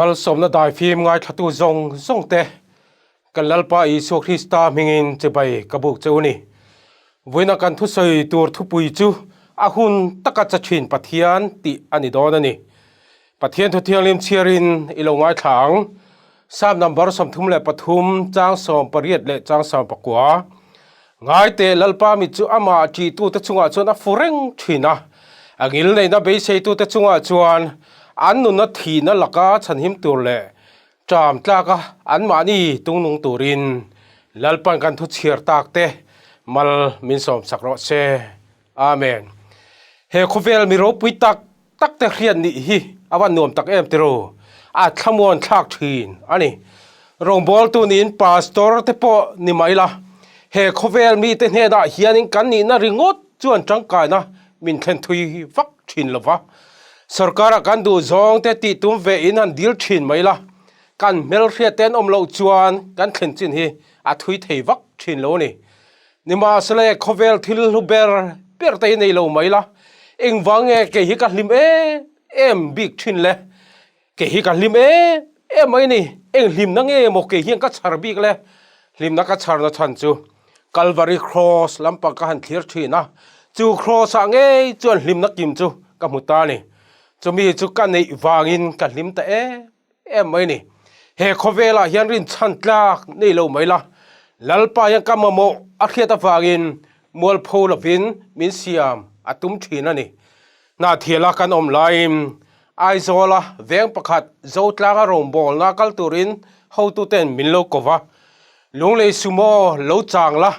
Malsawmna daifim ngaithlatu zawng zawng te kan Lalpa Isua Krista hmingin chibai ka buk che u ni. Vawiina kan thusawi tur thupui chu a hun taka cha thin Pathian tih a ni dawn a ni. Pathian thu thianghlim chhiarin i lo ngaithla ang. Psalm number 33 chang 18 leh chang 19. Ngaite Lalpa mit chu amah ṭihtute chungah chuan a fu reng ṭhin a, a ngilneihna beiseitute chungah chuan an nunna thihna laka chhanhim tur leh ṭam tlaka anmahni tungnung turin Lalpa'n kan thu chhiar takte mal min sawmsak rawh se. Amen. He khawvel mi ropui tak tak te hriat nih hi a va nuam tak em tiraw? A thlamuan thlak thin a ni. Rawngbawltu niin pastor te pawh ni mai la, he khawvel mite hnenah hianin kan nihna ringawt chuan tangkaina min thlen thui vak thin lo va. Sorkara kan duh zawng te tih tum ve in han dil thin mai la, kan hmelhriat te an awm loh chuan kan thlen chin hi a thui thei vak thin lo a ni. Nimahsela khawvel thil hlu ber ber te hi nei lo mai la, engvang nge kei hi ka hlim em em bik thin le? Kei hi ka hlim em em mai ni, eng hlimna nge maw kei hian ka chhar bik le? Hlimna ka chharna chhan chu Calvary Cross lampang ka han thlir thin a, chu Cross ah ngei chuan hlimna kim chu ka hmu ta a ni. Chumi chu ka neih vangin ka hlim ta em em mai ni. He khawvelah hian rinchhan tlak nei lo mai la, Lalpa hian ka mamawh a hriat avangin mualpho lovin min siam a tum thin a ni. Hnahthiala kan awm laiin Aizawla veng pakhat Zotlanga rawngbawlna kal turin hotuten min lo ko va, Lunglei sumo lo chang la,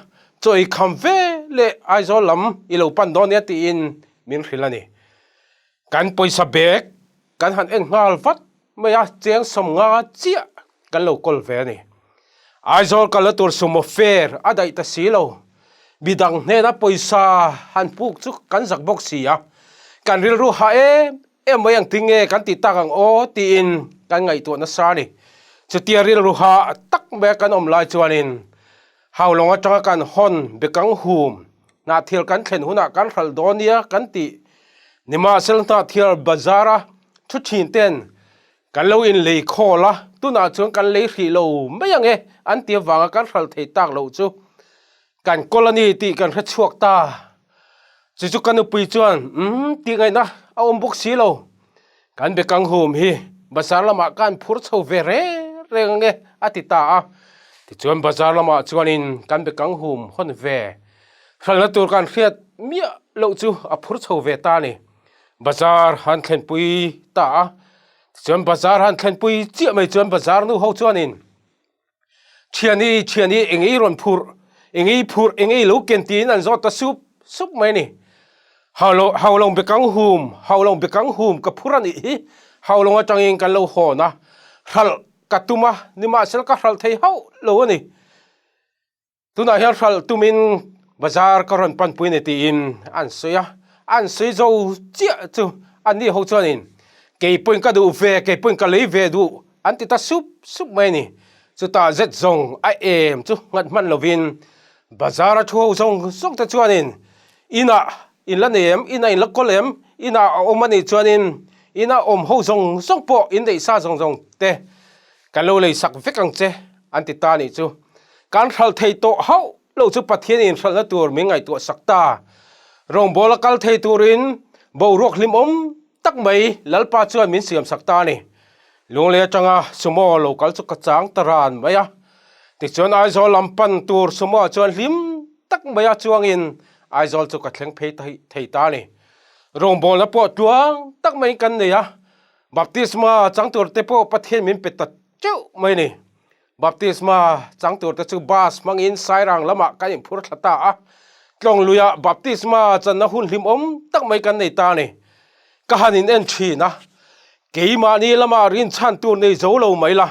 chaw ei kham ve leh Aizawl lam i lo pan dawn nia tiin min hrilh a ni. Kan pawisa bag kan han en nghal vat mai a, cheng 50 chiah kan lo kawl ve a ni. Aizawl kalna tur sumo fare a daih ta si lo. Midang hnena pawisa han puk chu kan zak bawk si a, kan rilru hah em em mai ang tinge kan tih tak ang aw tiin kan ngaihtuah nasa a ni. Chutia rilru hah tak maia kan awm lai chuanin Haulawng atanga kan hawn bekang hum hnahthial kan thlen hunah kan hralh dawn nia kan tih. Nimahsela hnahthial bazar-a thu thin ten kan lo inlei khawl a, tunah chuan kan lei hrih lo mai ang e an ti avanga kan hralh thei tak loh chu kan kawl a ni tih kan hre chhuak ta. Chu chu ka nupui chuan umm tih ngaihna a awm bawk si lo. Kan bekang hum hi bazar lamah kan phur chho ve reng reng ang e a ti ta a. Tichuan bazar lamah chuanin kan bekang hum hawn ve hralhna tur kan hriat miah loh chu a phur chho ve ta a ni. Bazar han thlenpui ta a. Tichuan bazar han thlenpui chiah mai chuan bazar nu ho chuanin Thiani, thiani, eng ei rawn phurh, eng ei phurh, eng ei lo ken tiin an zawt ta sup sup mai a ni. Haulo, Haulawng bekang hum, Haulawng bekang hum ka phur a nih hi, Haulawng atangin kan lo hawn a, hralh ka tum a, nimahsela ka hralh thei hauh lo a ni. Tunah hian hralh tumin bazar ka rawn panpui ni tiin an sawi a, an sawi zo chiah chu anni ho chuanin kei pawhin ka duh ve, kei pawhin ka lei ve duh an ti ta sup sup mai a ni. Chutah zet zawng a em chu nghat hman lovin bazar a thu ho zawng zawng te chuanin inah in la nei em, inah in la kawl em, inah a awm a nih chuanin inah awm ho zawng zawng pawh in neih sa zawng zawng te Kan lo lei sak vek ang che, an ti ta nih chu. Kan hralh thei tawh hauh lo chu Pathian in hralhna tur min ngaihtuah sak ta. Rawngbawla kal thei turin boruak hlimawm tak mai Lalpa chuan min siam sak ta a ni. Lunglei atanga sumo lo kal chu ka chang ta ran mai a. Tichuan Aizawl lam pan tur sumo ah chuan hlim tak mai a chuangin Aizawl chu ka thleng phei thei ta a ni. Rawngbawlna pawh tluang tak maiin kan nei a. Baptisma chang tur te pawh Pathian min pe ta teuh mai ni. Baptisma chang tur te chu bus hmangin Sairang lamah kan inphur thla ta a. Tlawng luiah baptisma channa hun hlimawm tak mai kan nei ta a ni. Ka han in en thin a, keimahni lamah rinchhan tur nei zo lo mai la,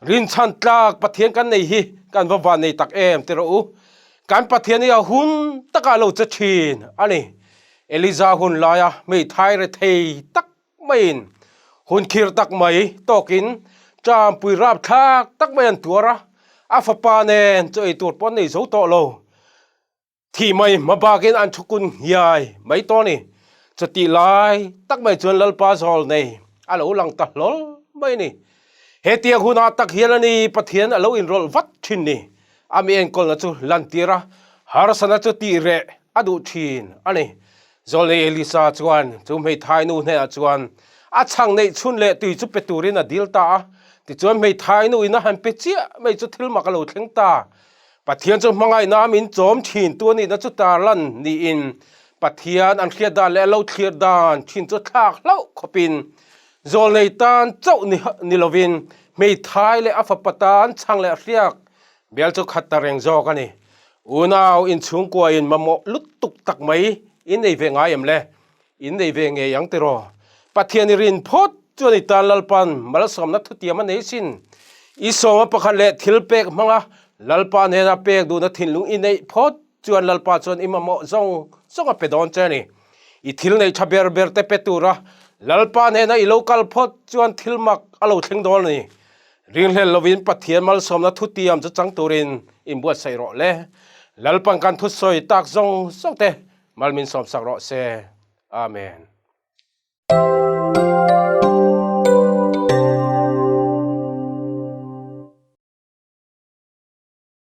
rinchhan tlak Pathian kan nei hi kan va van nei tak em ti rawh u. Kan Pathian hi a hun takah lo che thin a ni. Eliza hun laia hmeithai rethei tak maiin hun khir tak mai tawkin Champui rapthlak tak mai an tuar a, a fapa nen chu ei tur pawh an nei zo tawh lo. Thih mai hma bakin an thukun nghiai mai tawh a ni. Chutih lai tak mai chuan Lalpa zawl nei a lo lang ta hlawl mai a ni. Hetiang hunah tak hian a ni Pathian a lo inrawlh vat thin ni. A mi enkawlna chu lantir a, harsatna chu tih reh a duh thin a ni. Zawlnei Elisa chuan chu hmeithai nu hnenah chuan a chhang neih chhun leh tui chu pe turin a dil ta a. Tichuan hmeithai nu in a han pe chiah mai chu thil mak a lo thleng ta. Pathian chu hmangaihna min chawm thin tu a nihna chu tarlan niin Pathian an hriat dan leh a lo thlir dan thin chu thlak hlauh khawpin Zawlnei tan chauh ni lovin hmeithai leh a fapa tan chhang leh hriak bel chu khat ta reng zawk a ni. Unau inchhungkuain mamawh lutuk tak mai in nei ve ngai em le? In nei ve ngei ang tiraw? Pathian i rin phawt chuan i tan Lalpan malsawmna thutiam a nei sin. I sawma pakhat leh thil pek hmanga Lalpa hnena pek duhna thinlung i neih phawt chuan Lalpa chuan i mamawh zawng zawng a pe dawn che a ni. I thil nei tha ber ber te pe tura Lalpa hnena i lo kal phawt chuan thil mak a lo thleng dawn a ni. Ringhlel lovin Pathian malsawmna thutiam chu chang turin inbuatsaih rawh le. Lalpan kan thusawi tak zawng zawng te mal min sawmsak rawh se. Amen.